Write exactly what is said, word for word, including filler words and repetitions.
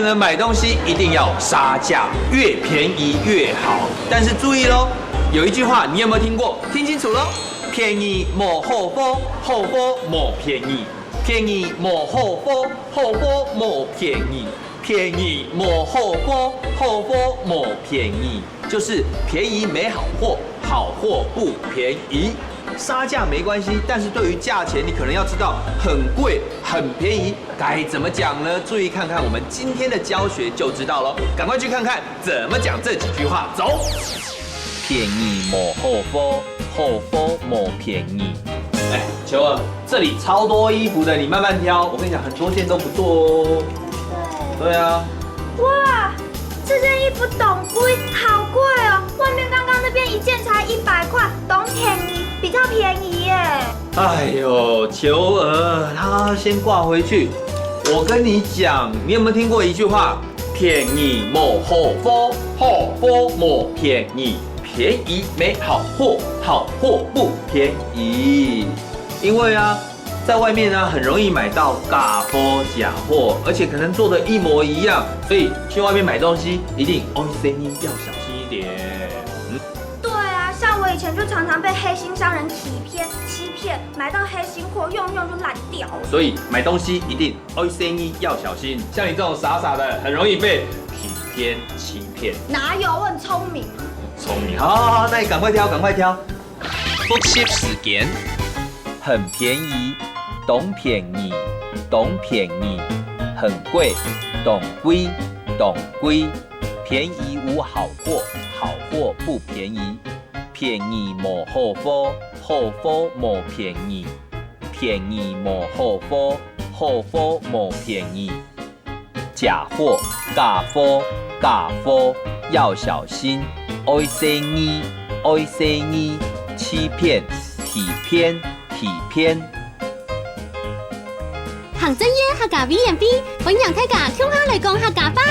呢，买东西一定要杀价，越便宜越好。但是注意喽，有一句话你有没有听过？听清楚喽，便宜无好货，好货无便宜。便宜无好货，好货无便宜。便宜无好货，好货无便宜。就是便宜没好货，好货不便宜。杀价没关系，但是对于价钱，你可能要知道很贵、很便宜该怎么讲呢？注意看看我们今天的教学就知道了。赶快去看看怎么讲这几句话。走。便宜无好货，好货无便宜。哎，球儿，这里超多衣服的，你慢慢挑。我跟你讲，很多件都不错哦。对啊。哇，这件衣服当贵，好贵哦！外面刚刚那边一件才一百块，当便宜，比较便宜耶。哎呦，球儿，他先挂回去。我跟你讲，你有没有听过一句话？便宜无好货，好货无便宜。便宜没好货，好货不便宜。因为啊，在外面啊很容易买到假货、假货，而且可能做的一模一样，所以去外面买东西一定哦，生意要小心一点。对啊，像我以前就常常被黑心商人欺骗、欺骗，买到黑心货，用用就烂掉。所以买东西一定哦，生意要小心。像你这种傻傻的，很容易被欺骗、欺骗。哪有？我很聪明。聪明，好好好，那你赶快挑，赶快挑。复习时间，很便宜，当便宜，当便宜，很贵，当贵，当贵。便宜无好货，好货不便宜。便宜无好货，好货无便宜。便宜无好货，好货无便宜。假货、假货、假货，要小心，爱生意，爱生意，欺骗、欺骗、欺骗。行政院客家委员会欢迎大家共下来讲客家话。